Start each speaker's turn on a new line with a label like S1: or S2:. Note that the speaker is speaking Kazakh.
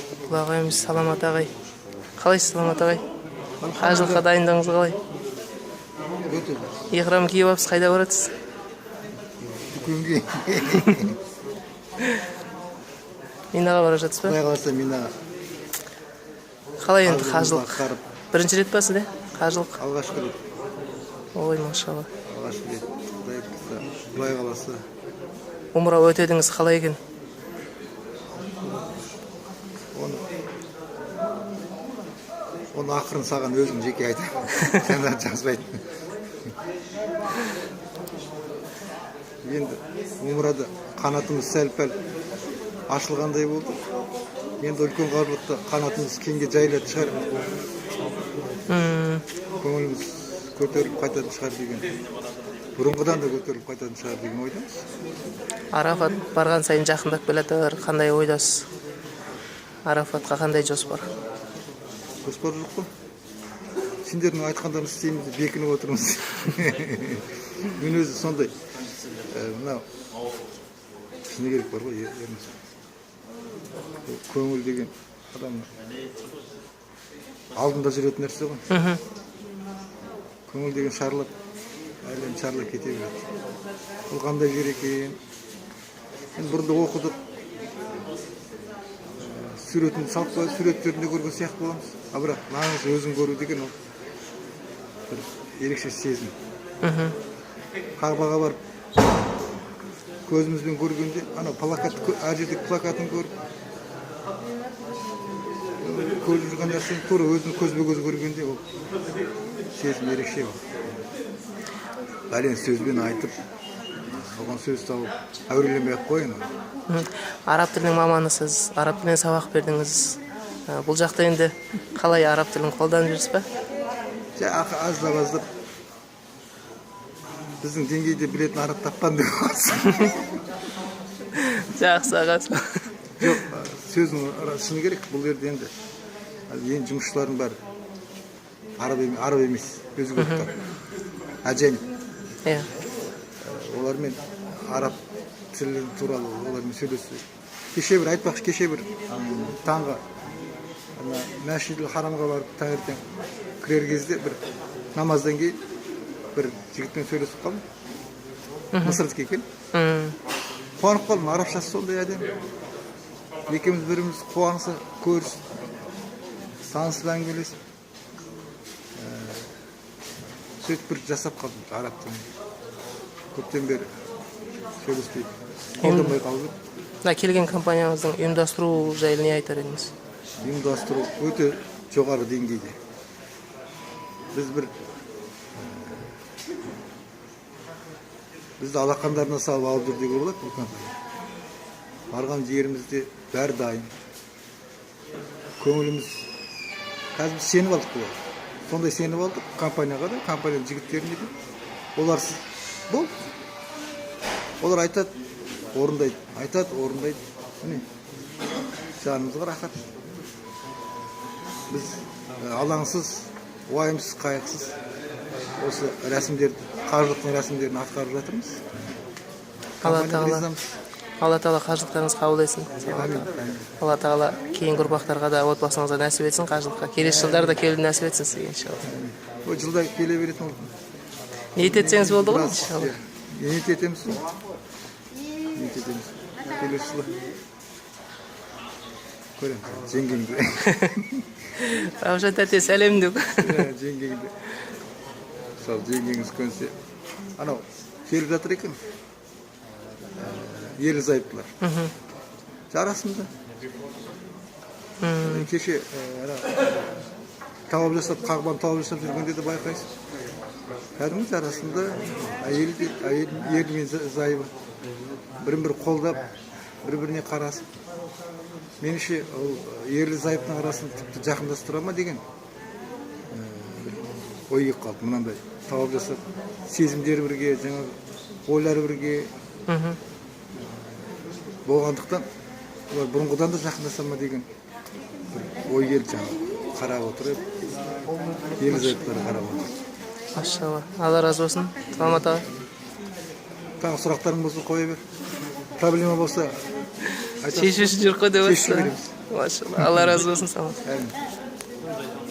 S1: Бұл ағайымыз Саламат ағай. Қалайсыз, Саламат ағай? Қажылыққа дайындығыңыз қалай?
S2: Өте жақсы.
S1: Ихрам киіп алыпсыз, қайда баратсыз?
S2: Дүкенге.
S1: Минаға бара жатсыз ба?
S2: Құдай қаласа, Минаға.
S1: Қалай енді
S2: Қажылығымызды
S1: қажылық?
S2: атқарып.
S1: Бірінші рет па сізде қажылық?
S2: Алғашқы рет.
S1: Ой, машалла.
S2: Алғашқы рет. Құдай қаласа, Құдай қаласа.
S1: Умра өтедіңіз, қалай екен?
S2: Оны ақырын саған өзім жеке айтамын. Сен жазбайтын. Енді умрада қанатымыз сәл пәл ашылғандай болды. Енді үлкен қажылықта қанатымыз кеңге жайылатын шығар. Көңіліміз көтеріліп қайтатын шығар деген. Бұрынғыдан да көтеріліп қайтатын шығар деген ойдамыз.
S1: Арафат барған сайын жақындап келе жатыр. Қандай ойдасыз? Арафатқа қандай жоспар?
S2: Жоспар жоқ қой. Сендердің айтқандарыңды істейміз деп бекініп отырмыз. Мен өзі сондай, мынау шыны керек бар ғой, Ермұса. Көңіл деген адамның алдында жүретін нәрсе ғой. Көңіл деген шарлап, әлем шарлап кете береді. Ол қандай жер екен? Енді бұрында оқыдық. Суретін салып қойып, суреттерінде көрген сияқты боламыз. А бірақ нағыз өзің көру деген ол бір ерекше сезім. Қағбаға барып көзімізбен көргенде, анау плакат, әр жердегі плакатын көріп, көріп жүрген нәрсені тура өзің көзбе көз көргенде, ол сезім ерекше ол. Бәлен сөзбен айтып, оған сөз тауып, әуреленбей ақ қояйын оны.
S1: Араб тілінің маманысыз, араб тілінен сабақ бердіңіз. Бұл жақта енді қалай, араб тілін қолданып жүрсіз ба?
S2: Жа, аздап аздап біздің деңгейде білетін араб таппадым деп қаласың.
S1: Жақсы, аға.
S2: Жоқ, сөздің шыны керек, бұл жерде енді ең жұмысшылардың бәрі араб емес, өзге ұлттар, әжем. Олармен араб тілі туралы олармен сөйлесу. Кеше бір айтпақшы, кеше бір таңғы ана Мәсжиділ Харамға барып, таңертең кірер кезде бір намаздан кейін бір жігітпен сөйлесіп қалдым. Мысырдікі екен. Қуанып қалдым, арабшасы сондай әдемі. Екеуміз біріміз қуанса, көрісіп, танысып, әңгімелесіп, сөйтіп бір жасап қалдым араб тілін. Көптен бері сөйлеспей, қолданбай қалып едім.
S1: Мына келген компаниямыздың ұйымдастыру жайлы не айтар едіңіз?
S2: Ұйымдастыру өте жоғары деңгейде. Біз бір бізді алақандарына салып алып жүр деуге болады бұл компания. Барған жерімізде бәрі дайын. Көңіліміз қазір, біз сеніп алдық бұларға. Сондай сеніп алдық компанияға да, компанияның жігіттеріне де. Оларсыз болды. Олар айтады, орындайды, айтады, орындайды. Міне, жанымызға рахат. Біз алаңсыз, уайымсыз, қайғысыз осы рәсімдерді, қажылықтың рәсімдерін атқарып жатырмыз.
S1: Алла
S2: Компанияға
S1: тағала
S2: ризамыз.
S1: Алла тағала қажылықтарыңызды қабыл етсін.
S2: Әмин.
S1: Алла тағала кейінгі ұрпақтарға да, отбасыңызға нәсіп етсін қажылыққа. Келесі жылдары да келуді нәсіп етсін сізге, иншалла.
S2: Ол жылда келе беретін ол.
S1: Ниет етсеңіз болды ғой,
S2: Біраз,
S1: иншалла.
S2: иә. Ниет етеміз ғой. Ниет етеміз. Келесі жылы көреміз жеңгеңді.
S1: Равшан тәте, сәлем деп.
S2: Иә, жеңгеңді. Сол жеңгеңіз көнсе, анау келіп жатыр екен. Ерлі зайыптылар. Жарасымды. Кеше ана тауап жасап, қағбаны тауап жасап жүргенде де байқайсың. Кәдімгі жарасымды әйел де, әйел, ері мен зайыбы бірін бірі қолдап, бір біріне қарасып. Меніңше, ол ерлі зайыптың арасын тіпті жақындастыра ма деген бір ой келіп қалды. Мынандай тауап жасап, сезімдері бірге, жаңағы ойлары бірге болғандықтан, олар бұрынғыдан да жақындаса ма деген бір ой келді жаңағы қарап отырып, ерлі зайыптыларға қарап отырып.
S1: Машалла, Алла разы болсын, Саламат аға.
S2: Тағы сұрақтарың болса, қоя бер. Проблема болса, айтасың.
S1: Шешу үшін жүр қой деп
S2: Шешіп
S1: отырсыз.
S2: береміз.
S1: Машалла, Алла разы болсын, саламат.
S2: Әмин.